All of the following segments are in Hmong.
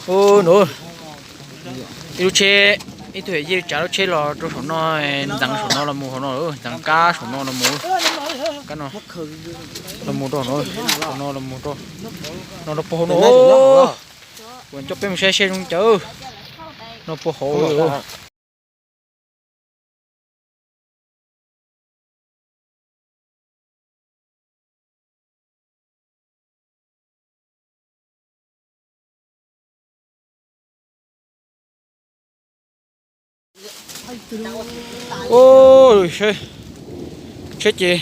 Ub, nov, ib lub tsheb, ib tug yij tsav lub tsheb los rau saum no, ntxeev saum no los mus hauv no, ntxeev kab saum no los mus, kab no los mus rau no, saum no los mus rau no, rau puag hauv no. Kuv coj peb mus saib seb zoo cas. No puag hauv. Ub, tsheb ces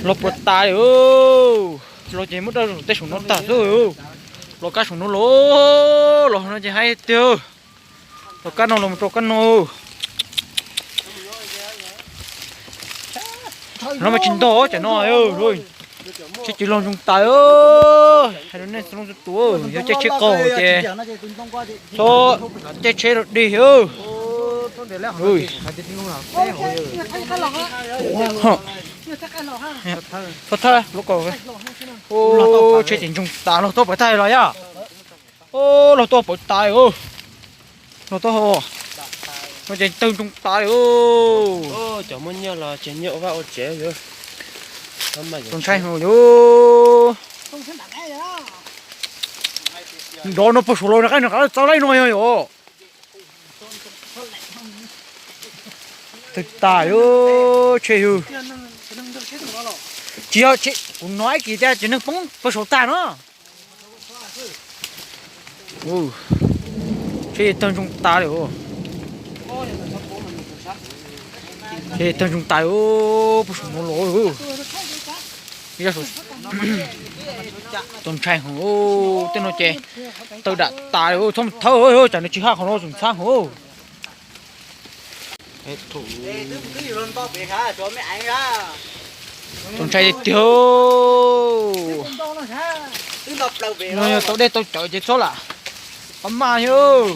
los puas tas li. Los ces muab daj tej saum no tag xwb. Los kab saum no los, los no ces haib tiag. Los kab no los rau kab no. No mas tsis ntog cov no. Tsheb ces los zoo tas. Hais rau nej txhua leej txhua tus, yog caij tsheb qaug ces txhob caij tsheb rau dig. Txhob thawb lub kaus. Ub, tsheb ces ntsoog tas, los tau pov tag los yog. Ub, los tau pov tas. Los tau, no ces tawg ntsoog tas li. Cov muaj nyiaj los ces nyiaj ua vaj ua tsev. Tus ntshai heev yus. Nrov no puag saum los nws qab nws qab txawb laib no yog yom. Tawg tas li, tsheb yug. Tsis yog, kuv hnov ib kis tias cov neeg poob puag saum tag no. Tsheb tawg ntsoog tas li. Tsheb tawg ntsoog tas li, puag saum no los. Tus ntshai heev, tej no ces tawg dam tas li, txhob mus thawb, tsam nws tsis haj qhov no tseem ntxhab heev. Tus ntshai tiag tiag. No yog tau dej tau cawv ces txhob lam pab maj thiab.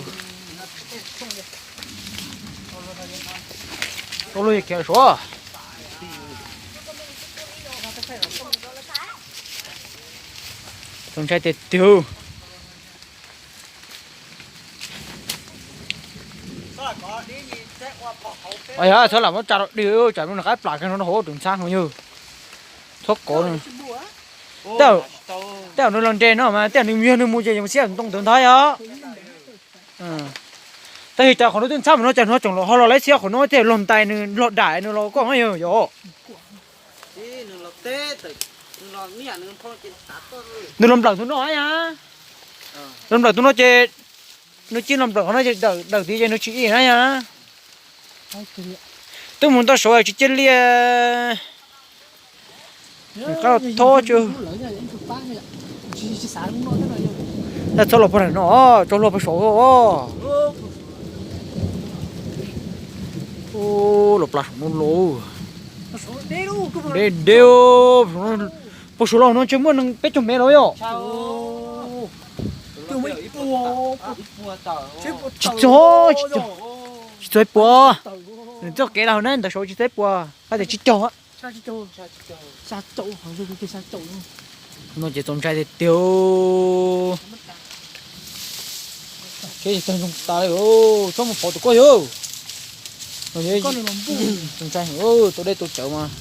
Tau luag khiav suav. Tus ntshai tiag tiag. Yog txhob lam muab tsa rau dig, tsam nws qab plam kiag no rau hauv tus ntxhab heev yug. Txhob kov. Tej zaum nws los nres no mas tej zaum nws yog nws mus ces yus mus xiab ntoo ntawd ntag yom. Tab sis cas qhov no twb ntxhab mus no cas hnov tseem los ho los laib xiab qhov no, tej zaum los ntais nws los dam nws los koj yog yom. Nws los nplawm tus no yom. Los nplawm tus no ces nws cia los nplawm qhov no ces dawm tid ces nws tsis ib na yom. Twb mus ntau saud tsis cia li. Qab los thob tsuj. Txhob los puag nram no, tso luag puag saud. Los plas saum no los. Deb deb. Puag saum los no ntshe muaj nees peb caug mev los yom. Tsis txog, tsis txog ib puas. Nws txoj kev los na ntawm saud tsis txog ib puas, hais tias tsis caug. No ces txaus ntshai tiag tiag. Tsheb tawg zoo tas li, txhob mus pov tus koj yog. Txaus ntshai, tau dej tau cawv mas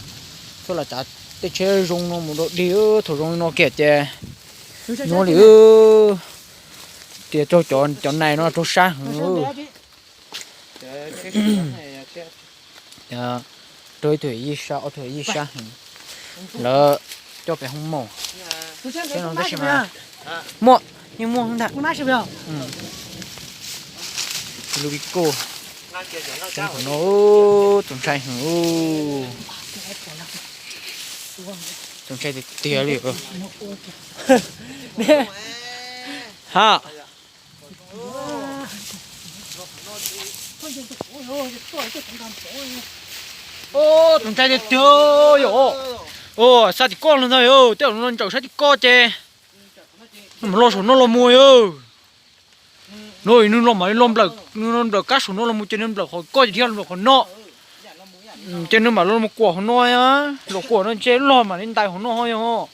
txhob lam tsav tej tsheb zoo no mus rau dig, thaum zoo no kiag ces nyuaj li. Tias raug cov nais no raug sab heev. Raug ib tug yij sab, ob tug yij sab heev, lawv coj pem hoob mos. Tsheb no tab sis mas muaj, yeej muaj ntag. Lub vij koj, tsheb no txaus ntshai heev. Txaus ntshai tiag tiag li. Ha. Txaus ntshai tiag tiag yom. Sab tim koj los ntag yom, tej zaum nws los ntsawm sab tim koj ces nws mam los saum no los mus yom. No nws los mam li los nplawm, nws los nplawm kab saum no los mus ces nws nplawm qhov koj ces dhia los nplawm qhov no. Ces nws mam los mus kuam hauv no, los kuam no ntshe log mam li ntais hauv no yom.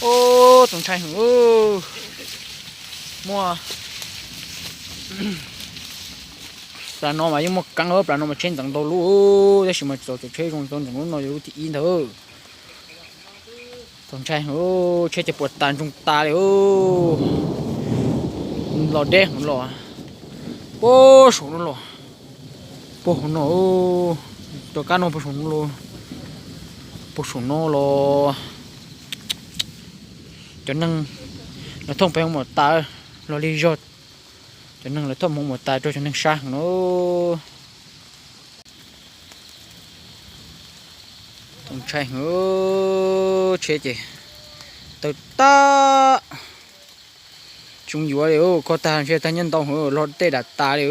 Ub, txaus ntshai heev. Muaj, plas no mas yeej muaj keeb, plas no mas tsheb ntxeev ntau lub, tab sis mas txaus tsheb zoo tau ntxeev lub no yog lub thib ib ntag. Txaus ntshai heev, tsheb ces puas tas ntsoog tas li. Los deb heev los, puag saum no los, puag saum no, rov qab no puag saum no los, puag saum no los. Cov neeg lawv thauj pem muam tas los li zog, cov neeg lawv thauj muam tas rau cov neeg sab heev no. Txaus ntshai heev, tsheb ces tawg tag, tsis yuav li, kho tag ntshe tag nyiaj ntau heev, log tej dam tas li.